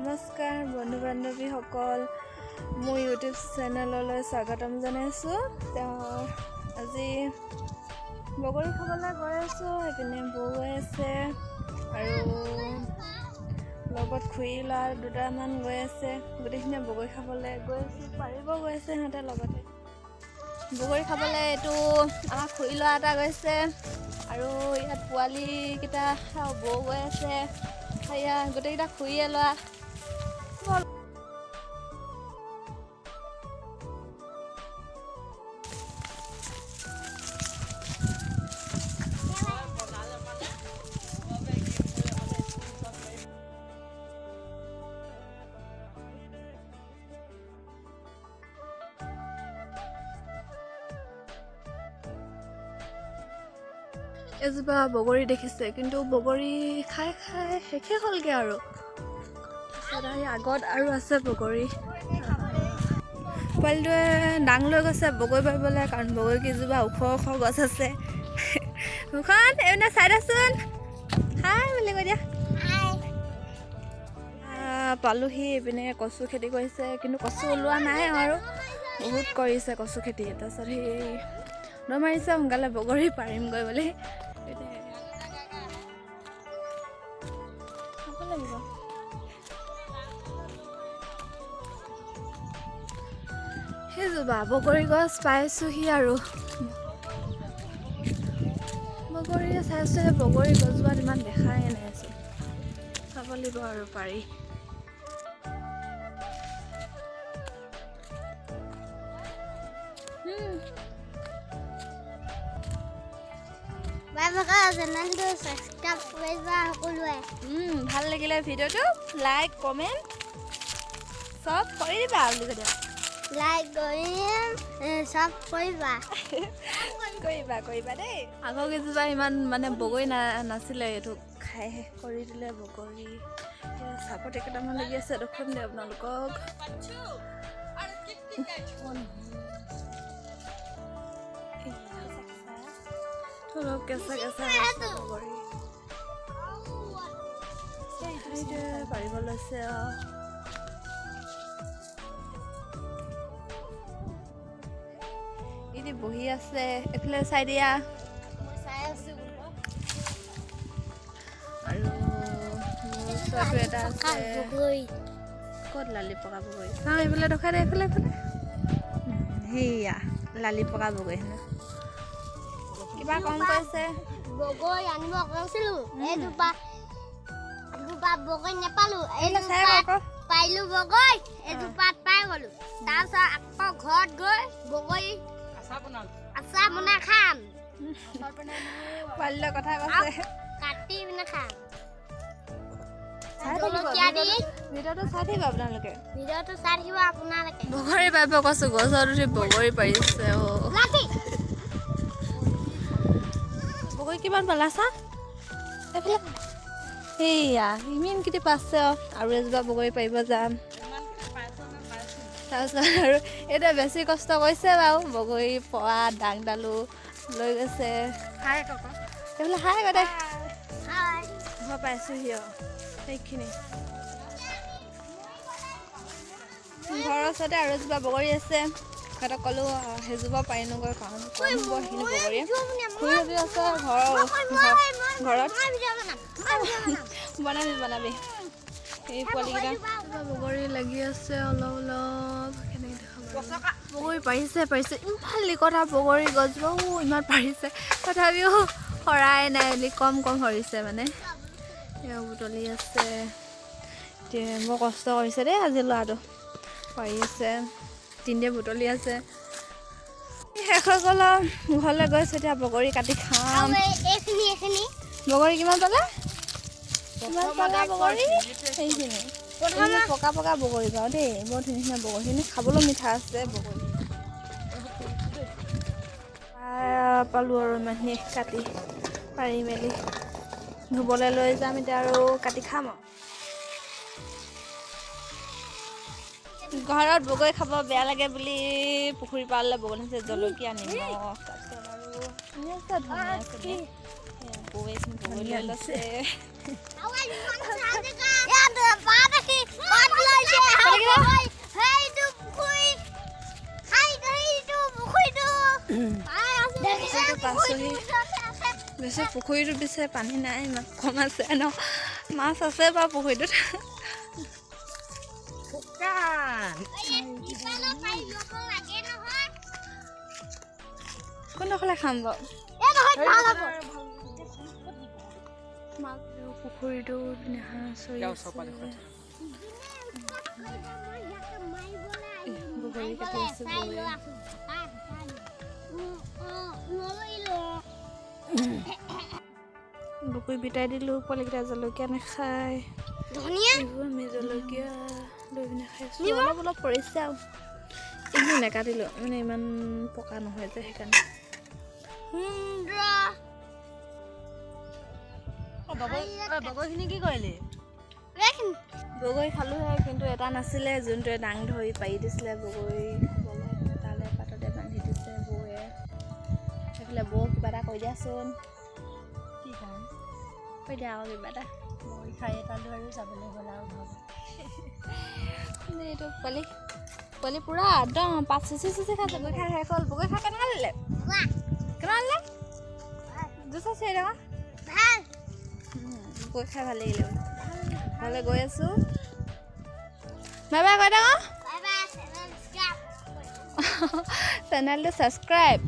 নমস্কাৰ বন্ধু বান্ধৱীসকল, মোৰ ইউটিউব চেনেললৈ স্বাগতম জনাইছোঁ। তেওঁ আজি বগৰী খাবলৈ গৈ আছোঁ। সেইপিনে বৌ গৈ আছে আৰু লগত খুৰী ল'ৰা দুটামান গৈ আছে। গোটেইখিনিয়ে বগৰী খাবলৈ গৈ আছোঁ, পাৰিব গৈ আছে সিহঁতে লগতে বগৰী খাবলৈ। এইটো আমাৰ খুৰী ল'ৰা এটা গৈছে আৰু ইয়াত পোৱালীকেইটা, বৌ গৈ আছে। সেয়া গোটেইকেইটা খুৰীয়ে ল'ৰা। এজোপা বগৰী দেখিছে, কিন্তু বগৰী খাই খাই শেষেই হ'লগৈ আৰু। তাৰপিছত আহি আগত আৰু আছে বগৰী। পোৱালিটোৱে দাং লৈ গৈছে বগৰী পাৰিবলৈ, কাৰণ বগৰী কেইজোপা ওখ ওখ গছ আছে। মুখন এইপিনে চাই দেচোন, হাই বুলি কৈ দিয়া। পালোহি। এইপিনে কচু খেতি কৰিছে, কিন্তু কচু ওলোৱা নাই আৰু বহুত কৰিছে কচু খেতি। তাৰপিছত সেই দৌৰ মাৰিছে সোনকালে বগৰী পাৰিমগৈ বুলি। খাব লাগিব। সেইজোপা বগৰী গছ পাইছোহি আৰু বগৰী চাইছোঁ। সেই বগৰী গছজোপাত ইমান দেখাই নাইচোন। চাব লাগিব আৰু পাৰি। চেনেলটো ছাবস্ক্ৰাইব কৰিবা সকলোৱে। ভাল লাগিলে ভিডিঅ'টো লাইক, কমেণ্ট চব কৰি দিবা বুলি কৈ দিয়া। লাইক কৰিম, চব কৰিবা। কৰিবা, কৰিবা দেই। আগৰ কেইজোপা ইমান মানে বগৰী নাছিলে, এইটো খাই শেষ কৰি দিলে বগৰী। এতিয়া চাহপাত কেইটামান লাগি আছে, দেখুৱাম দে আপোনালোকক। অলপ কেঁচা কেঁচা আছে বগৰী। সেইটোৱে পাৰিব লৈছে আৰু। ইদি বহি আছে, এইফালে চাই দিয়া। চাই আছো। আৰু মোৰ ওচৰতো এটা আছে। বগৰী। ক'ত লালি পকা বগৰী চাওঁ, এইফালে দেখাই দে, এইফালে এইফালে। সেয়া লালি পকা বগৰী হেনো। কিবা কম কৈছে। বগৰী আনিব কৈছিলো, এইজোপা এজোপা বগৰী নেপালো। চাই এইজোপাত আকৌ পাইলো বগৰী, এজোপাত পাই গলো। তাৰপিছত আকৌ ঘৰত গৈ বগৰী আচাৰ বনাই খাম। পোৱালিলৈ কথা কৈছে। কাটি পিনে খাম। চাই থাকিব। জলকীয়া দি। ভিডিঅ'টো চাই থাকিব আপোনালোকে। ভিডিঅ'টো চাই থাকিব আপোনালোকে। বগৰী পাৰিব কৈছো, গছত উঠি বগৰী পাৰিছে। অ' লাঠি। বগৰী কিমান পালা চা এইফালে। সেয়া ইমানকেইটি পাইছে। আৰু এজোপা বগৰী পাৰিব যাম। তাৰপিছত আৰু এতিয়া বেছি কষ্ট কৰিছে বাৰু, বগৰী পোৱা দাংডালো লৈ গৈছে। এইফালে হাই ক দে। হাই। ঘৰ পাইছোহি আৰু সেইখিনি। ঘৰৰ ওচৰতে আৰু এজোপা বগৰী আছে। সিহঁতক ক'লোঁ সেইজোপা পাৰিনোগৈ, কাৰণ কম হ'ব সেইখিনি বগৰী। খুৰীহঁতি আছে ঘৰৰ ঘৰত। বনাবি বনাবি। এই পোৱালিকেইটা বগৰী লাগি আছে অলপ অলপ। কেনেকৈ দেখাব, বগৰী পাৰিছে পাৰিছে। ইমান লিকতা বগৰী গছবোৰ ইমান পাৰিছে, তথাপিও সৰাই নাই বুলি কম কম সৰিছে মানে। এয়া বুটলি আছে। এতিয়া বৰ কষ্ট কৰিছে দেই আজি ল'ৰাটো, পাৰি আছে তিনিটা বুটলি আছে। শেষ হৈ গ'ল আৰু ঘৰলৈ গৈছোঁ। এতিয়া বগৰী কাটি খাম। এইখিনি এইখিনি। বগৰী কিমান পালা, কিমান পালা বগৰী? সেইখিনি এইখিনি পকা পকা বগৰী বাৰু দেই, বৰ ধুনীয়া ধুনীয়া বগৰীখিনি, খাবলৈ মিঠা আছে বগৰী। পালোঁ আৰু ইমানখিনি কাটি পাৰি মেলি ধুবলৈ লৈ যাম এতিয়া আৰু কাটি খাম আৰু। ঘৰত বগৰী খাব বেয়া লাগে বুলি পুখুৰী পাৰলৈ বগৰী নিছে, জলকীয়া, নিমখ, তাৰপিছত আৰু ধুনীয়া আছে, ধনিয়া আছে। বৌ এইখিনি বগৰী লৈ লৈছে। পাত দেখি। আহিছোঁ। পুখুৰীটোত পিছে পানী নাই, ইমান কম আছে ন। মাছ আছে বাৰু পুখুৰীটোত। শুকান। ইফালে পাৰি ল'ব লাগে নহয়। কোনডোখৰলৈ খাম বাৰু? এই নহয়, ভাল হ'ব। মাছ পুখুৰীটো পিনে হাঁহ চৰি আছে। বগৰী কাটি আছে বৌয়ে। বগৰী বিটাই দিলোঁ, পোৱালিকেইটা জলকীয়া নাখায়। ধনিয়া। এইবোৰ আমি জলকীয়া লৈ পিনে খাইছোঁ। অলপ অলপ পৰিছে আৰু এইবোৰ নাকাটিলোঁ, মানে ইমান পকা নহয় যে সেইকাৰণে। সুন্দৰ। বগৰীখিনি কি কৰিলি? এইখিনি। বগৰী খালোঁহে, কিন্তু এটা নাছিলে যোনটোৱে দাং ধৰি পাৰি দিছিলে বগৰী খাবলৈ। তালৈ পাততে বান্ধি দিছে বৌয়ে। সেইফালে বৌ, কিবা এটা কৈ দিয়াচোন। কি কম? কৈ দিয়া আকৌ কিবা এটা। বগৰী খাই পালোঁ আৰু যাবলৈ হ'ল আৰু ঘৰত। এইটো পোৱালি পোৱালি পূৰা একদম পাত চুচি চুচি খাইছে। বগৰী খাই শেষ হ'ল। বগৰী খাই কেনেকুৱা লাগিলে? বাহ। কেনেকুৱা লাগিলে? জুচ আছে এইডোখৰ। ভাল। বগৰী খাই ভাল লাগিলে বোলে। ঘৰলৈ গৈ আছোঁ। বাই বাই কৈ থাক। বাই বাই, চেনেল চেনেলটো ছাবস্ক্ৰাইব।